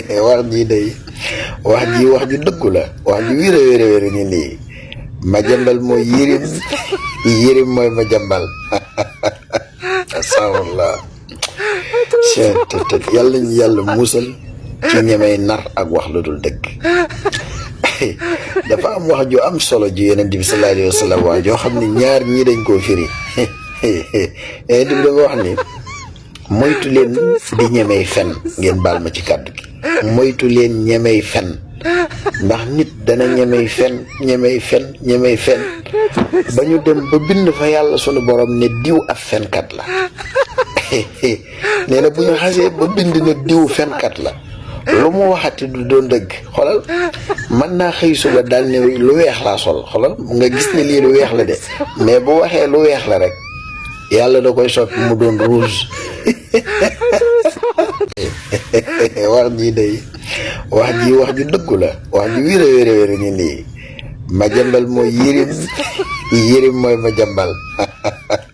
wax ji day wax ju dëggu la wax ju wér ni nii ma jambal mooy yirim mooy ma jambal astafurlah yàlla ñu yàlla muusal ci ñemey nar ak wax lu dul dëgg. dafa am wax ju am solo ju Yonent bi sallallahu alayhi wa sallam wax joo xam ne ñaar ñii dañ koo firi Yonent bi dafa wax ni moytu leen di ñemey fen, ngeen baal ma ci kàddu gi, moytu leen ñemey fen ndax nit dana ñemey fen ba ñu dem ba bind fa yàlla sunu borom ne diw ab fenkat la. nee na bu ñu xasee ba bind ne diw fenkat la, lu mu waxati du doon dëgg. xolal mën naa xëy suba daal ne lu weex laa sol, xolal nga gis ne lii lu weex la de, mais bu waxee lu weex la rek yàlla da koy soppi mu doon rouge. wax ji day wax ju dëggu la wax ju wér ni nii ma jambal mooy yirim mooy ma jambal.